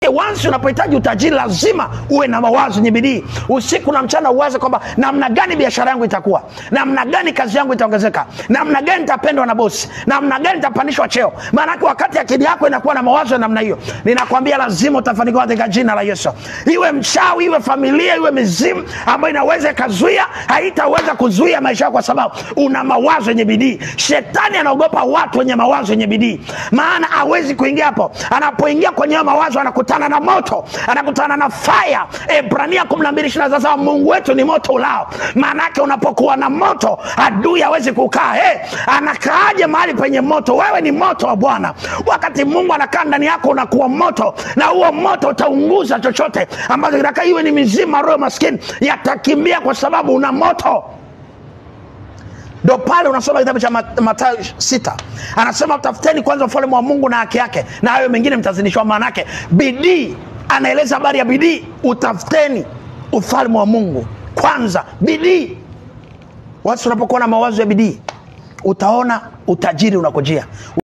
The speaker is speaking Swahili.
Once unapohitaji utajiri lazima uwe na mawazo yenye bidii. Usiku na mchana uwaze kwamba namna gani biashara yangu itakuwa, namna gani kazi yangu itaongezeka, namna gani nitapendwa na bosi, namna gani nitapandishwa cheo. Maana wakati akili yako inakuwa na mawazo ya namna hiyo, ninakwambia lazima utafanikiwa katika jina la Yesu. Iwe mchawi, iwe familia, iwe mizimu ambayo inaweza ikazuia, haitaweza kuzuia maisha yako kwa sababu una mawazo yenye bidii. Shetani anaogopa watu wenye mawazo yenye bidii, maana hawezi kuingia hapo. Anapoingia kwenye mawazo anakutana na moto, anakutana na fire. Ebrania 12:27, Mungu wetu ni moto ulao. Maana yake unapokuwa na moto adui hawezi kukaa. Anakaaje mahali penye moto? Wewe ni moto wa Bwana. Wakati Mungu anakaa ndani yako unakuwa moto, na huo moto utaunguza chochote ambacho kitakaa, iwe ni mizima, roho maskini yatakimbia kwa sababu una moto. Ndio pale unasoma kitabu cha Mathayo 6. Anasema tafuteni kwanza ufalme wa Mungu na haki yake, na hayo mengine mtazidishiwa. Maana yake bidii, anaeleza habari ya bidii. Utafuteni ufalme wa Mungu kwanza, bidii. Watu unapokuwa na mawazo ya bidii, utaona utajiri unakujia.